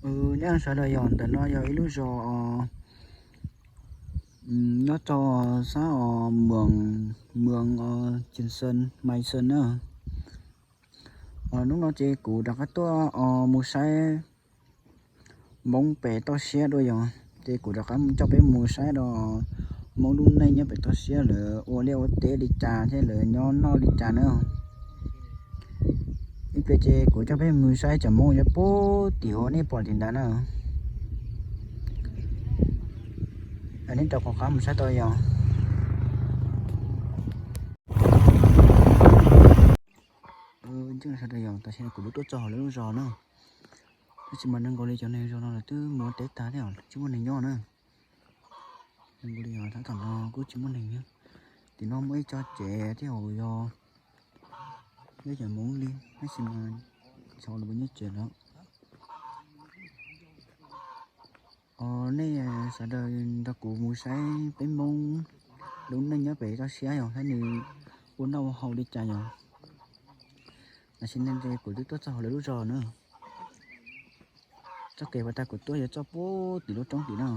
Nyob sawv daws, yog ntawm no yog ib lub zos nyob rau sab os Mws, Mws os Chin Son, Mai Son na. Hnub no ces kuv rov qab tuaj mus saib Hmoob pem toj siab dua yog, ces kuv rov qab coj peb mus saib rau Hmoob lub neej nyob pem toj siab lawv ua liaj ua teb li cas thiab lawv nyob noj li cas na. Ib pliag ces kuv coj peb mus saib cov Hmoob nyob puag tim uas nej pom tim ntawd na. Nej rov qab mus saib tau yog. Sawv daws, yog tam sim no kuv twb tuaj txog hauv lawv lub zos na. Tab sis mas zoo nkaus li cov neeg zos no lawv twb mus ua teb tag thiab, tsis muaj neeg nyob na. Zoo nkaus li yog tab tom no kuj tsis muaj neeg nyob. Tim no muaj ib co tsev thiab hauv yog, yog cov Hmoob li, tab sis mas xyov lawv puas nyob tsev lawm. Nej sawv daws nrog kuv mus saib peb Hmoob lub neej nyob pem toj siab yog thiab nws ua noj ua haus li cas yog. Tam sim no ces kuv twb tuaj txog hauv lawv lub zos na. Txoj kev uas tag kuv tuaj yog txoj puag tim lub roob tim no,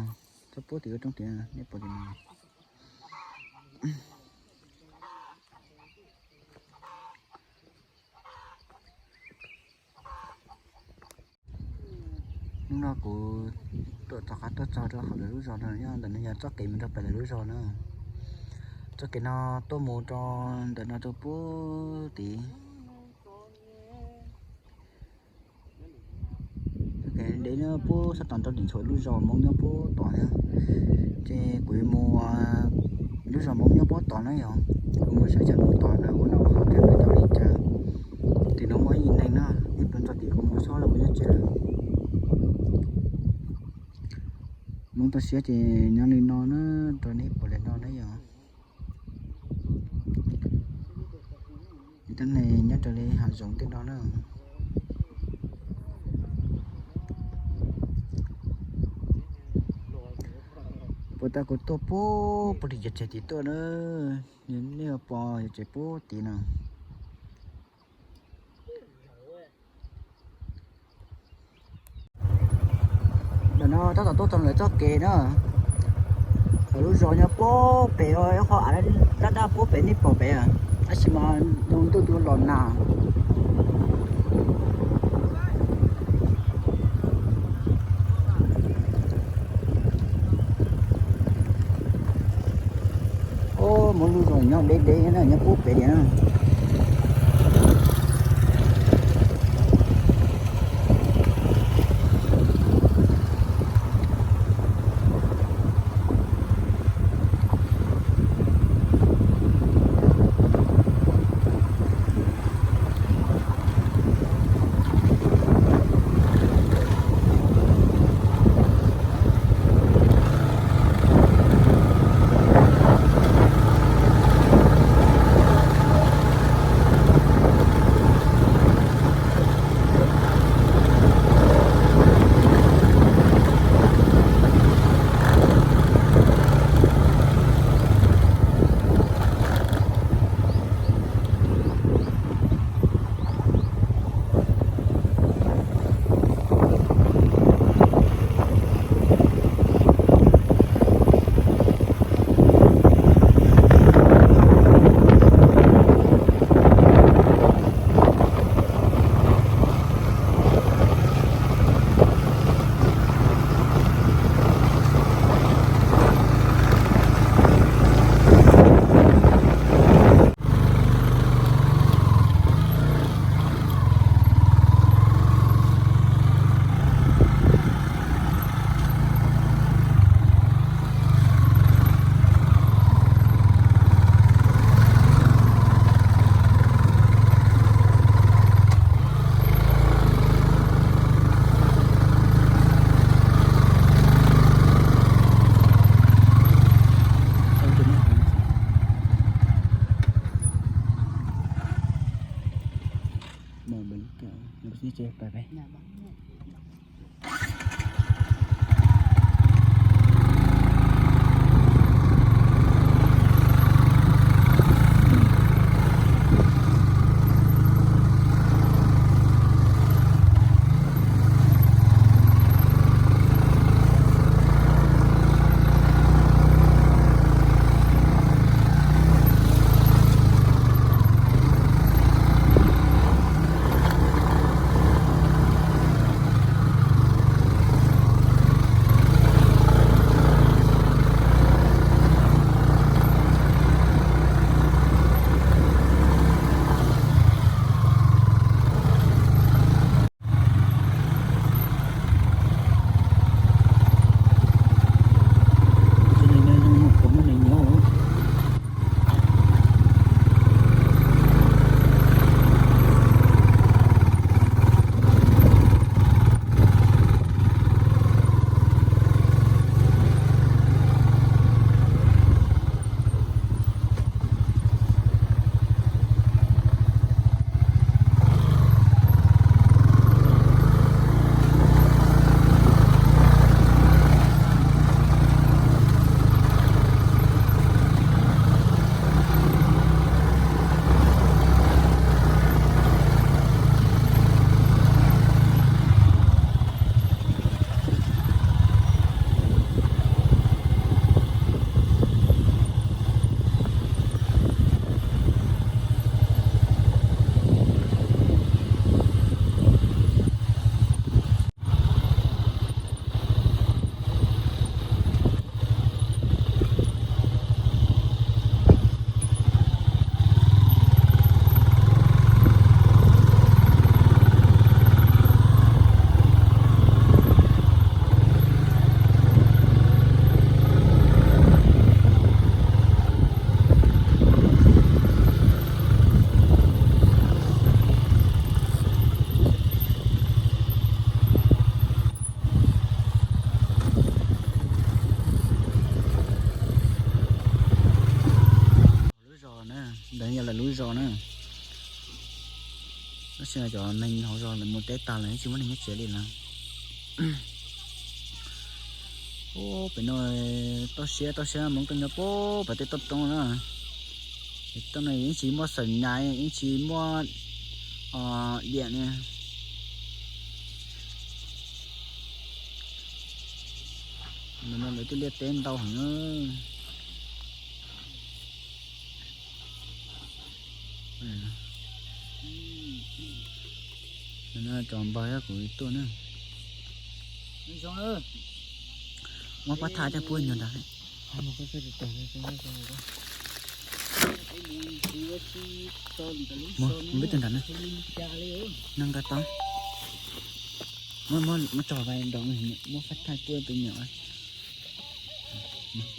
txoj puag tim lub roob tim no, nej pom tim no. Hnub no kuv tuaj rov qab tuaj txog rau hauv lawv lub zos no, yog ntawm no yog txoj kev mus rau pem lawv lub zos na. Txoj kev no tuaj mus rau ntawm no rau puag tid. Txoj kev deb no puag sab tod rau tim ntxhua lub zos Hmoob nyob puag tod thiab. Ces kuv yuav mus lub zos Hmoob nyob puag tod na yog, kuv mus saib cov Hmoob tod lawv ua noj ua haus thiab lawv nyob li cas. Tim no muaj ib yim neeg na, ib pliag txog tim kuv mus saib lawv puas nyob tsev lawm. Hmoob toj siab ces nyob li no na, rau nej pom li no na yog. Tej neeg nyob raws li hav zoov tej no na. Puag ta kuv tuaj puag puag tim cov tsev tid tuaj na, nej pom cov tsev puag tid no. Ntawm no tab tom tuaj txog lawv txoj kev na. Lawv lub zos nyob puag pem, ib qho av daj daj puag pem nej pom pem, tab sis mas ntuj twb los nag. Ub, muaj lub zos nyob deb deb na, nyob puag pem tiag na. na. Tab sis cov neeg hauv zos lawv mus teb tag lawm tsis muaj neeg nyob tsev li lawm. Ub, pem no toj siab toj siab Hmoob tuaj nyob puag pem tej toj roob na. Toj no yeej tsis muaj xaws nyaiv yeej tsis muaj diam li. Ntawm no lawv tej liaj teb ntau heev. Cov npawg thiab kuv tuaj na. Muab pab thaj coj puag nyuag nrad. Mus peb tug nrad na. Nqa tau. Muab tso vais nroo, muab pab thaj puag pem nyuam. Muab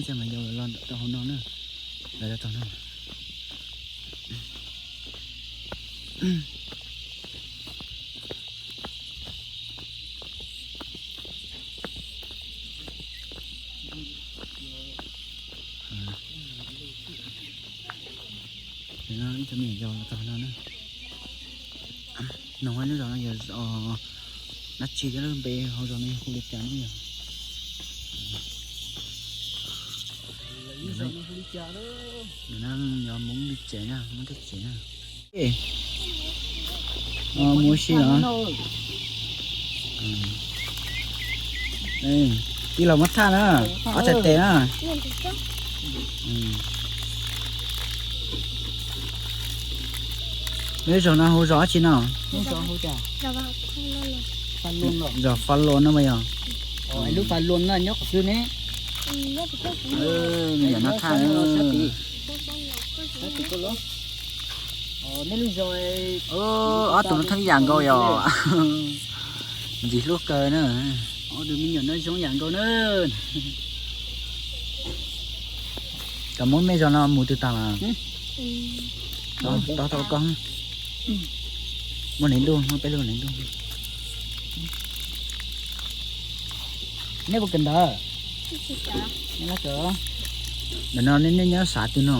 cov me nyuam los rau hauv no na. Los rau no. Ib cov me nyuam yaus los txog no na. Nov lub zos no yog dab tsi thiab lub npe hauv zos no yog hu li cas ne yog? Nov yog Hmoob li tsev na, Hmoob tej tsev na. Mus ua si os. Tij laug muab thaj na, ob txhais tes na. Lub zos no hu zos dab tsi no? Zos Fa Luam no mas yog. Lub Fa Luam no nyob qhov twg ne? Me nyuam no thaj. Ob tug no thaj ib yam nkaus yog. Ntxim hlub kawg na. Ob tug me nyuam no zoo yam nkaus na. Cov Hmoob mej zos no mus twg tag lawm? Tau tau koj. Muaj neeg ntuj, muaj peb lub neeg ntuj. Nej puas kawm ntawv? Nej lab kawm. Ntawm no nej nyob xav twg no?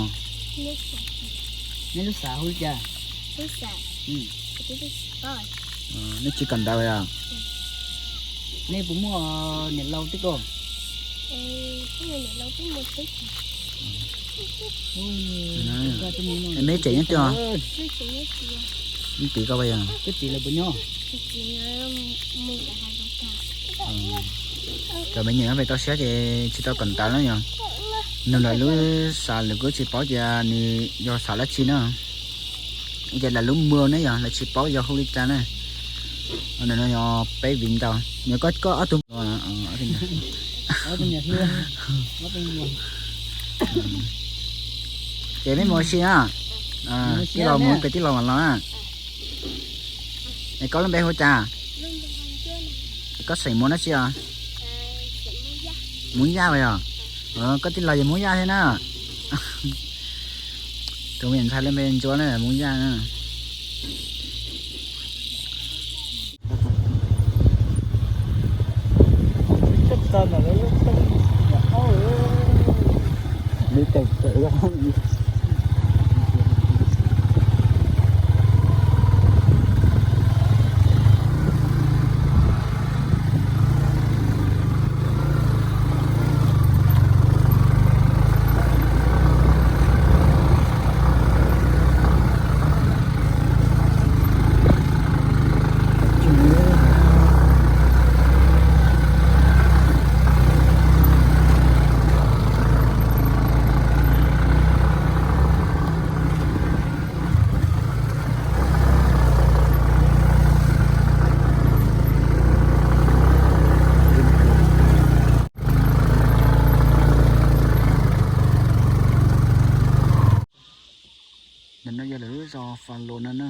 Nej lub xav hu li cas? Nej tsis kawm ntawv os? Nej puas muaj niam laus twb ko? Mej tsev nyob twg os? Txiv koj puas yog? Cov me nyuam nyob pem toj siab ces tsis tau kawm ntawv na yog. Nws lawv lub xav lawv kuj tsis paub tias nws yog xav dab tsi na. Ces lawv lub mwa ne yog lawv tsis paub yog hu li cas na. Ntawm no yog peb viv ncaus, nws koj koj ob tug. Ces mej mus ua si na. Tij laug mus pem tij laug los na. Es koj lub npe hu cas? Koj xeem Hmoob dab tsi os? Hmoob Yaj yog? Koj tij laug yog Hmoob Yaj thiab na. Tus me ntxhais lub npe Ntsuab na Hmoob Yaj na. Ntawm no yog lawv lub zos Fas Los no na.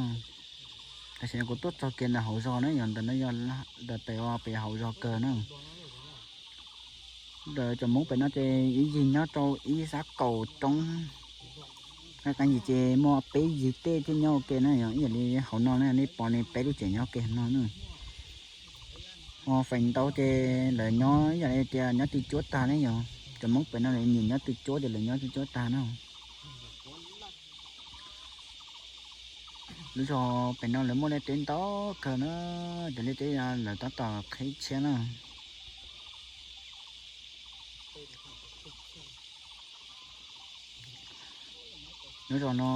Tam sim no kuv tuaj txog kiag ntawm hauv zos na, yog ntawm no yog ntawm pem pem hauv zos kawg na. Ntawm cov Hmoob pem no ces ib yig nyob rau ib sab kaum roob, qee yig ces muaj peb yig tej thiaj nyob ua ke na, yog ib yam li hauv no na, nej pom li peb lub tsev nyob ua ke no na. Feem ntau ces lawv nyob yam li tias nyob twg cuab tag ne yom. Cov Hmoob pem no lawv nyiam nyob twg cuab ces lawv nyob twg cuab tag na. Lub zos pem no lawv muaj liaj teb ntau kawg na, cov liaj teb lawv tab tom qhib tshiab na. Lub zos no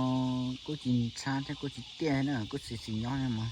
kuj tsis ntshab thiab kuj tsis tiaj na, kuj xis xis nyob na.